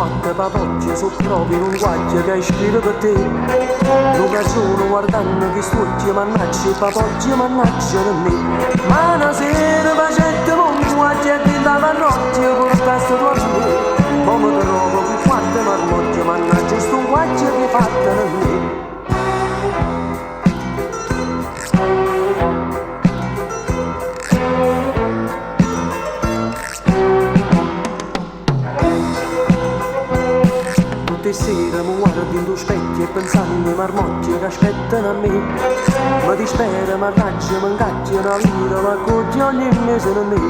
Quatte papocchie so' proprio nu guaglio ca scrive per te. Nu ragiono guardando chist'uocchie, mannaggia 'e papocchie, mannaggia a me. Ma una sera facette un guaglio e dint' 'a parrocchia portaste tu a me. Mo mi trovo cu quatte marmocchie, mannaggia stu guaglio che fatto a me. Tutte 'e sere mi guardo dint' 'o specchio e pensanno 'e marmocchie che aspettano a me. Mi dispero, m'arraggio, mi incacchio una lira, ma accoglio ogni mese a me.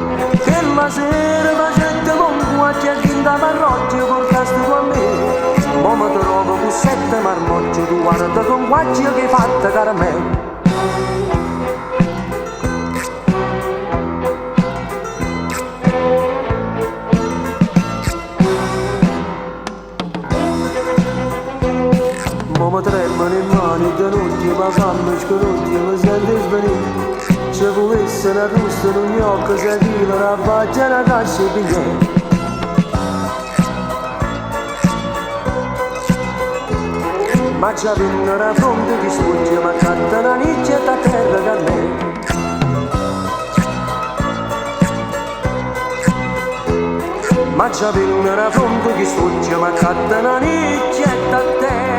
Chella sera facette un guaglio e dint' 'a parrocchia portaste tu a me. Mo mi trovo cu sette marmocchie, tu guarda con guaglio che hai fatto, cara me. Mo mi tremano 'e mani e denocchie, ma famme sconocchie, mi sento 'e svenì. Ci volesse una russa, un gnocco, sei chilo, una faccia, una cascia 'e bignè. Ma già venne una fronte di stucchio, ma catta una nicchia da terra che me. Ma già venne una fronte di stucchio, ma catta una nicchia da terra.